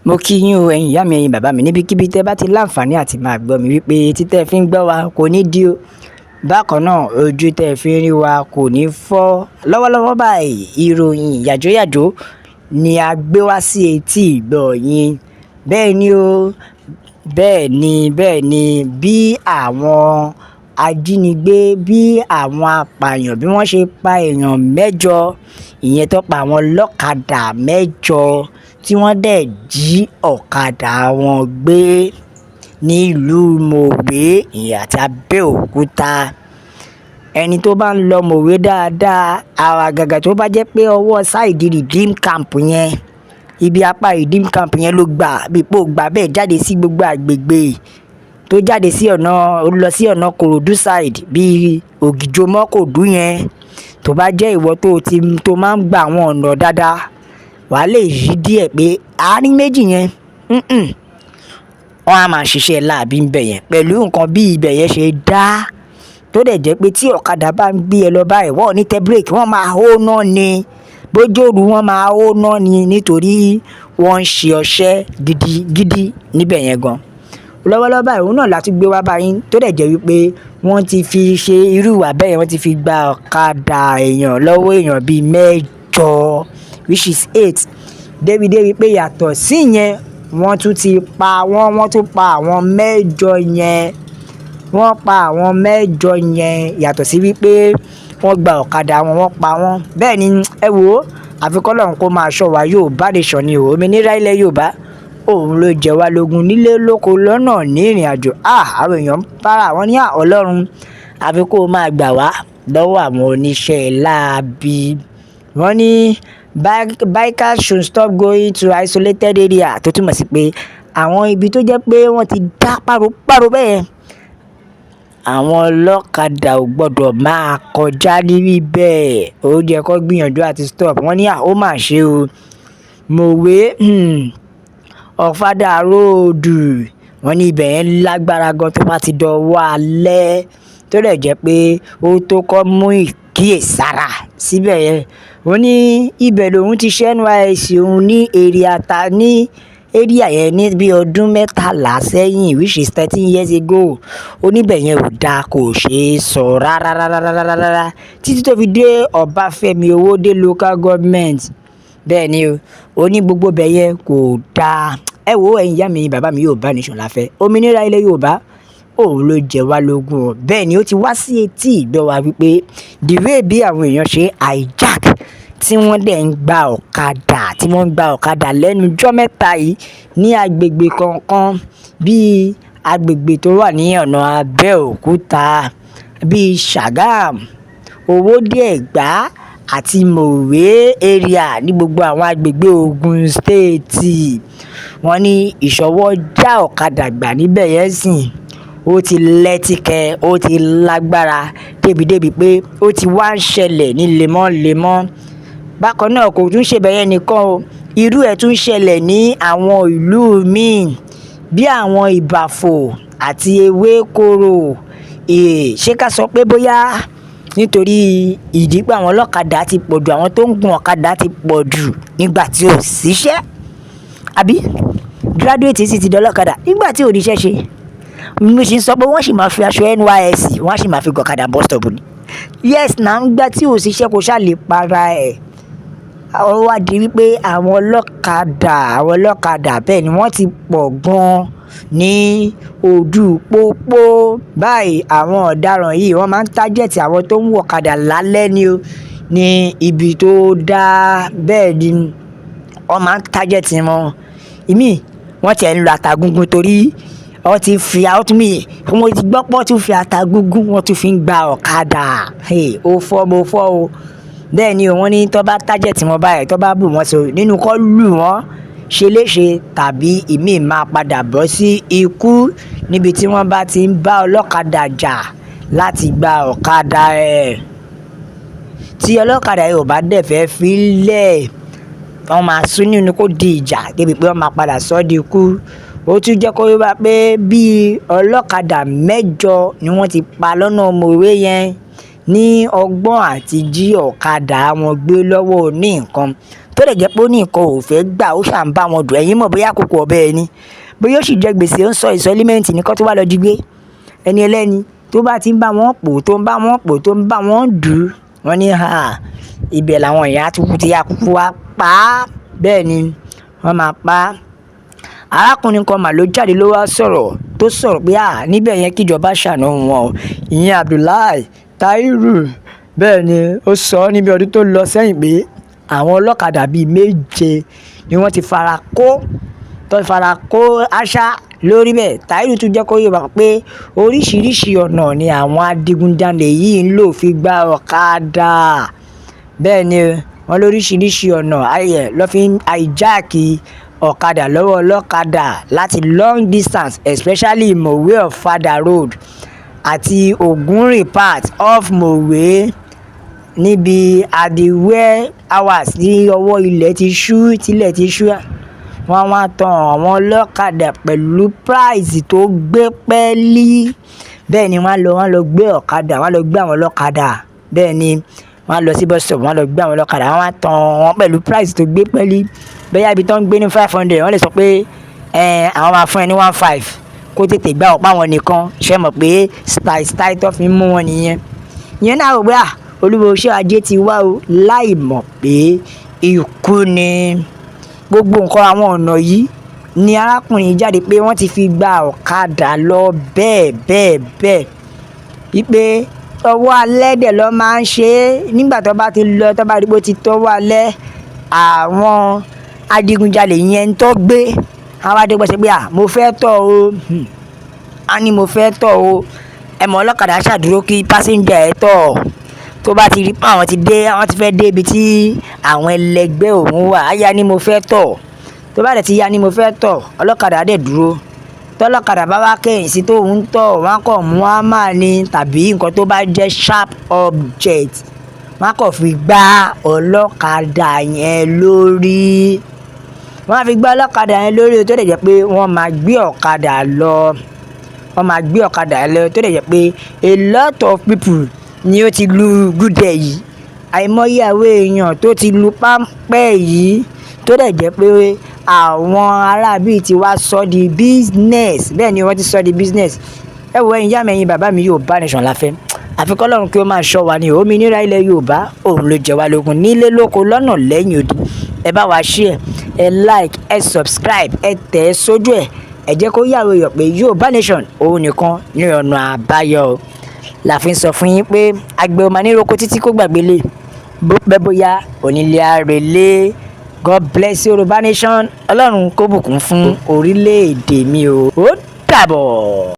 Mo kí yín o, ẹ̀yin ìyá mi, ẹ̀yin bàbá mi, níbikíbi tẹ́ bá ti láǹfààní àti máa gbọ́ mi wípé etí tẹ́ fi ń gbọ́ wa kò ní di o. Bákan náà, ojú tẹ́ fi ń rí wa kò ní fọ́. Lọ́wọ́lọ́wọ́ báyìí, ìròyìn yàjóyàjó ni a gbé wá sí etí ìgbọ́ yín. Bẹ́ẹ̀ ni o, bẹ́ẹ̀ ni, bẹ́ẹ̀ ni, bí àwọn ajínigbé, bí àwọn apààyàn, bí wọ́n ṣe pa èèyàn mẹ́jọ, ìyẹn tó pa àwọn ọlọ́kadà mẹ́jọ tí wọ́n dẹ̀ jí ọ̀kadà wọn gbé nílùú Mòwe, ìyẹn àti Abẹ́òkúta. Ẹni tó bá ń lọ Mòwe dáadáa, àgàgà tó bá jẹ́ pé ọwọ́ side Redeem Camp yẹn, ibi apá Redeem Camp yẹn ló gbà, bí pé ó gbà bẹ́ẹ̀ jáde sí gbogbo àgbègbè tó jáde sí ọ̀nà, ó lọ sí ọ̀nà Kòròdú side bí Ògìjò mọ́kòdú yẹn. Tó bá jẹ́ ìwọ tó ti, tó máa ń gba àwọn ọ̀nà dáadáa, wà á lè rí díẹ̀ pé àárín méjì yẹn, wọ́n á máa ṣiṣẹ́ láabi níbẹ̀ yẹn pẹ̀lú nǹkan bí ibẹ̀ yẹn ṣe dá. Tó dẹ̀ jẹ́ pé tí ọ̀kadà bá ń gbé ẹ lọ báyìí, wọ́n ò ní tẹ brake, wọ́n máa hó ná ni. Bójú òru wọ́n máa hó ná ni nítorí wọ́n ń ṣe ọṣẹ́ gidigidi níbẹ̀ yẹn gan. Lọ́wọ́lọ́wọ́ báyìí, òun náà la tún gbé wá bá yín tó dẹ̀ jẹ́ wípé wọ́n ti fi ṣe irú ìwà bẹ́ẹ̀, wọ́n ti fi gba ọ̀kadà èèyàn lọ́wọ́ èèyàn bí mẹ́jọ, which is eight. Débi débi pé yàtọ̀ sí yẹn, wọ́n tún ti pa wọ́n, wọ́n tún pa àwọn mẹ́jọ yẹn. Wọ́n pa àwọn mẹ́jọ yẹn yàtọ̀ sí wípé wọ́n gba ọ̀kadà wọn, wọ́n pa wọ́n. Bẹ́ẹ̀ ni, ẹ wò ó, àfi k'Ọlọ́run kó máa ṣọ́ wa. Yorùbá nation ni o. Òmìnira ilẹ̀ Yorùbá, òun ló jẹ wá lógún nílé lóko lọ́nà ní ìrìnàjò. Ah! Àwọn èèyàn ń para wọ́n ní à Ọlọ́run, àfi kó máa gbà wá lọ́wọ́ àwọn oníṣẹ́ láabi. Wọ́n ní bikers should stop going to isolated area, tó túmọ̀ sí pé àwọn ibi tó jẹ́ pé wọ́n ti dá páropáro bẹ́ẹ̀, àwọn ọlọ́kadà ò gbọdọ̀ máa kọjá níbí bẹ́ẹ̀. Ó jẹ́ kó gbìyànjú àti stop. Wọ́n ní à ó mà ṣe o. Mòwe, Ọ̀fadà Road, wọ́n ní ibẹ̀ yẹn lágbára gan tó bá ti dọwọ́ alẹ́, tó dẹ̀ jẹ́ pé ó tó kọ́ mú ìkíyèsára síbẹ̀ yẹn. Ó ní ibẹ̀ lòun ti ṣe NYSC òun ní area ta ní area yẹn ní bí ọdún 13 sẹ́yìn, which is 13 years ago. Ó ní ibẹ̀ yẹn ò da, kò ṣe é sọ rárá rárá rárá rárá títí tó fi dé Ọbáfẹ́mi Owódé Local Government. Bẹ́ẹ̀ ni o. Ó ní gbogbo ibẹ̀ yẹn kò da. Ẹ wo, ẹ̀yin ìyá mi, bàbá mi, Yorùbá nation la fẹ́. Òmìnira ilẹ̀ Yorùbá, òun ló jẹ wá lógún o. Bẹ́ẹ̀ ni ó ti wá sí etí ìgbọ́ wa wípé the way bí àwọn èèyàn ṣe hijack tí wọ́n dẹ̀ ń gba ọ̀kadà, tí wọ́n ń gba ọ̀kadà lẹ́nu jọ́ mẹ́ta yìí ní agbègbè kọ̀ọ̀kan bí agbègbè tó wà ní ọ̀nà Abẹ́òkúta, bíi Ṣàgámù, Owódé Ẹ̀gbá àti Mòwe area ní gbogbo àwọn agbègbè Ogun State. Wọ́n ní ìṣọwọ́ já ọ̀kadà gbà níbẹ̀ yẹn sìn. Ó ti lẹ́tíkẹ́, ó ti lágbára débi débi pé ó ti wá ń ṣẹlẹ̀ ní lemọ́lemọ́. Bákan náà, kò tún ṣe bẹ́ẹ̀ yẹn nìkan o. Irú ẹ̀ tún ṣẹlẹ̀ ní àwọn ìlú míì bí àwọn Ìbàfò àti Ewékòró. Ṣé ká sọ pé bóyá nítorí ìdí pé àwọn ọlọ́kadà ti pọ̀ ju, àwọn tó ń gun ọ̀kadà ti pọ̀ jù nígbà tí ò ṣiṣẹ́? Àbí graduate sì ti di ọlọ́kadà nígbà tí ò rí iṣẹ́ ṣe? Mo sì ń sọ pé wọ́n sì máa fi aṣọ NYSC, wọ́n sì máa fi gun ọ̀kadà bus stop ni. Yes, now, nígbà tí ò ṣiṣẹ́ kò ṣá lè para ẹ̀. Ó wá di wípé àwọn ọlọ́kadà bẹ́ẹ̀ ni wọ́n ti pọ̀ gan ní ojú pópó báyìí. Àwọn ọ̀daràn yìí, wọ́n máa ń target àwọn tó ń wọ ọ̀kadà lálẹ́ ni o, ní ibi tó dá. Bẹ́ẹ̀ ni wọ́n máa ń target wọn. Ìmí wọ́n ti ẹ̀ ń lo ata gúngún torí wọ́n ti fi, àwọn tún mí, mo ti gbọ́ pé wọ́n tún fi ata gúngún, wọ́n tún fi ń gba ọ̀kadà. Hey, ó fọ́, mo fọ́ o. Bẹ́ẹ̀ ni o, wọ́n ní tó bá target wọn báyìí, tó bá bù wọ́n so nínú kọ́ lù wọ́n ṣe léṣe tàbí ìmí máa padà bọ́ sí ikú níbi tí wọ́n bá ti ń bá ọlọ́kadà jà láti gba ọ̀kadà ẹ̀. Tí ọlọ́kadà yìí ò bá dẹ̀ fẹ́ fi lẹ̀, wọ́n máa sún nínú kó di ìjà débi pé wọ́n máa padà sọ́ di ikú. Ó tún jẹ́ kó yé wa pé bí ọlọ́kadà mẹ́jọ ni wọ́n ti pa lọ́nà Mòwe yẹn ní ọgbọ́n àti jí ọ̀kadà wọn gbé lọ́wọ́ oní nǹkan. Tó dẹ̀ jẹ́ pé ó ní nǹkan ò fẹ́ gbà, ó ṣà ń bá wọn dùn. Ẹ̀yin mọ̀ bóyá kòkò ọbẹ̀ ẹni, bóyá ó sì jẹ gbèsè, ó ń sọ installment ní kó tó wá lọ jí gbé. Ẹni ẹlẹ́ni tó bá ti ń bá wọn pò, tó ń bá wọn pò, tó ń bá wọn dù, wọ́n ní ha, ibẹ̀ làwọn ìyá tukú ti ya kúkú wá pa á. Bẹ́ẹ̀ ni wọ́n máa pa á. Arákùnrin kan mà ló jáde, ló wá sọ̀rọ̀, tó sọ̀rọ̀ pé à níbẹ̀ yẹn, kíjọba ṣàánú wọn o. Ìyẹn Abdullahi Tairu. Bẹ́ẹ̀ ni ó sọ níbi ọdún tó lọ sẹ́yìn pé àwọn ọlọ́kadà bíi 7 ni wọ́n ti fara kó, tó fara kó àṣà lórí bẹ́ẹ̀. Tairu tún jẹ́ kó yé wa pé oríṣiríṣi ọ̀nà ni àwọn adigunjalè yìí ń lò fi gba ọ̀kadà. Bẹ́ẹ̀ ni wọ́n lóríṣiríṣi ọ̀nà ayẹ̀ lọ́ fi ń hijack ọ̀kadà lọ́wọ́ ọlọ́kadà láti long distance, especially Mowe Ofada Road àti Ogunrin part of Mowe, níbi at the wee hours ní ọwọ́ ilẹ̀ ti ṣú, tílẹ̀ ti ṣú. Wọ́n wá tan àwọn ọlọ́kadà pẹ̀lú price tó gbé pẹ́ẹ́lí. Bẹ́ẹ̀ ni wọ́n á lọ gbé ọ̀kadà, wọ́n á lọ gbé àwọn ọlọ́kadà. Bẹ́ẹ̀ ni wọ́n á lọ sí bus stop, wọ́n á lọ gbé àwọn ọlọ́kadà, wọ́n á tan wọ́n pẹ̀lú price tó gbé pẹ́ẹ́lí. Bóyá ibi tó ń gbé ní 500, wọ́n lè sọ pé ẹ àwọn máa fún ẹ ní 1,500 kó tètè gbà ọ̀pá wọn nìkan. Ṣé mọ̀ pé style style tó fi ń mú wọn nìyẹn? Ìyẹn náà rò pé à olúwo iṣẹ́ ajé ti wá o, láì mọ̀ pé ikú ni. Gbogbo nǹkan àwọn ọ̀nà yìí ni arákùnrin jáde pé wọ́n ti fi gba ọ̀kadà lọ bẹ́ẹ̀ bẹ́ẹ̀ bẹ́ẹ̀. Wípé ọwọ́ alẹ́ dẹ̀ lọ máa ń ṣe é. Nígbà tó bá ti lọ, tó bá rí pé ó ti tọ́wọ́ alẹ́, àwọn adigunjalè yẹn tó gbé, wọ́n wá dé gbọ́ ṣe pé à mo fẹ́ tọ̀ o. A ní mo fẹ́ tọ̀ o. Ẹ mọ̀ ọlọ́kadà ṣàdúró kí passenger ẹ tọ̀. Tó bá ti rí pé àwọn ti dé, àwọn ti fẹ́ dé ibi tí àwọn ẹlẹgbẹ́ òun wà, á yá ní mo fẹ́ tọ̀. Tó bá dẹ̀ ti yá ní mo fẹ́ tọ̀, ọlọ́kadà á dẹ̀ dúró. Tọ́lọ́kadà bá wá kẹ́yìn sí tó ń tọ̀, wọ́n á kàn mú hammer ni tàbí nǹkan tó bá jẹ́ sharp object, wọ́n á kàn fi gbá ọlọ́kadà yẹn lórí. Wọ́n á fi gbá ọlọ́kadà yẹn lórí, tó dẹ̀ jẹ́ pé wọ́n máa gbé ọ̀kadà lọ. Wọ́n máa gbé ọ̀kadà lọ, tó dẹ̀ jẹ́ pé a lot of people ni ó ti lu gúdẹ̀ yìí. Àìmọye àwọn èèyàn tó ti lu páńpẹ́ yìí, tó dẹ̀ jẹ́ pé àwọn aráabí ti wá sọ di business. Bẹ́ẹ̀ ni wọ́n ti sọ di business. Ẹ wo, ẹ̀yin ìyá mi, ẹ̀yin bàbá mi, Yorùbá Nation la fẹ́. Àfi k'Ọlọ́run kí ó máa ṣọ́ wa ní òmìnira ilẹ̀ Yorùbá. Òun ló jẹ wá lógún nílé lóko lọ́nà lẹ́yìn odi. Ẹ bá wa share, ẹ like, ẹ subscribe, ẹ tẹ̀ ẹ́ sójú ẹ̀. Ẹ jẹ́ kó yé àwọn èèyàn pé Yorùbá Nation òun nìkan ní ọ̀nà àbáyọ. La fi ń sọ fún yín pé àgbẹ̀ ò máa ní roko títí kó gbàgbé lé. Bó pẹ́ bóyá, onílé á relé. God bless Yorùbá Nation. Ọlọ́run kó bùkún fún orílẹ̀-èdè mi o. Ó dàbọ̀.